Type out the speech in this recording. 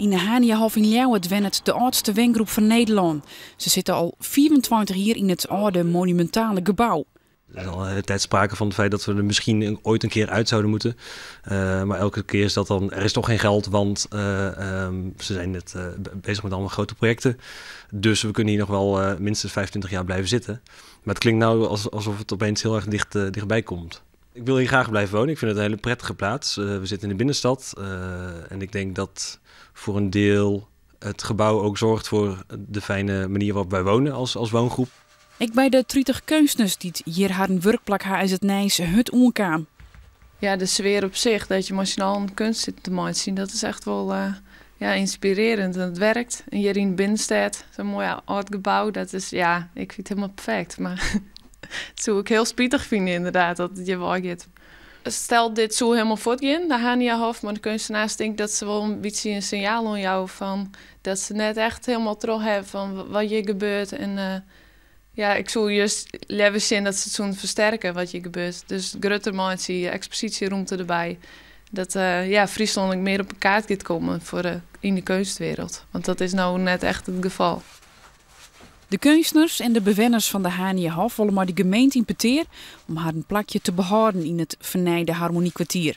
Yn de Haniahof yn Ljouwert wennet de âldste wengroep fan Nederlân. Se sitte al 25 jier yn it âlde monumintale gebou. Er is al een hele tijd sprake van het feit dat we er misschien ooit een keer uit zouden moeten. Maar elke keer is dat dan, er is toch geen geld, want ze zijn net bezig met allemaal grote projecten. Dus we kunnen hier nog wel minstens 25 jaar blijven zitten. Maar het klinkt nou alsof het opeens heel erg dichtbij komt. Ik wil hier graag blijven wonen. Ik vind het een hele prettige plaats. We zitten in de binnenstad. En ik denk dat voor een deel het gebouw ook zorgt voor de fijne manier waarop wij wonen als woongroep. Ek by de 30 keunstners dy't hjir harren wurkplak ha is it nijs hurd oankaam. Ja, de sfear op sich, dat je mei syn allen keunst sit te meitsjen, dat is echt wol ja, ynspirearjend en it wurket. En hjir yn de binnenstêd, sa'n moai âld gebou, dat is, ja, ik fyn it hielendal perfekt. Mar it soe ik hiel spitich fine ynderdaad dat it hjir weigiet. Stel dit soe hielendal fuortgean, de Haniahof, mar de keunstenaars tink dat se wol in bytsje in sinjaal oanjouwe fan dat se net echt hielendal troch hawwe fan wat hjir gebeurt. En ja, ik soe just leaver sjen dat se it soene fersterke wat hjir gebeurt. Dus grutter meitsje, eksposysjeromte derby. Dat ja, Fryslân ek mear op 'e kaart giet kommen foar yn de keunstwereld. Want dat is no net echt it gefal. De keunstners en de bewenners fan de Haniahof wolle mei de gemeente yn petear om harren plakje te behâlden yn it fernijde Harmoniekwartier.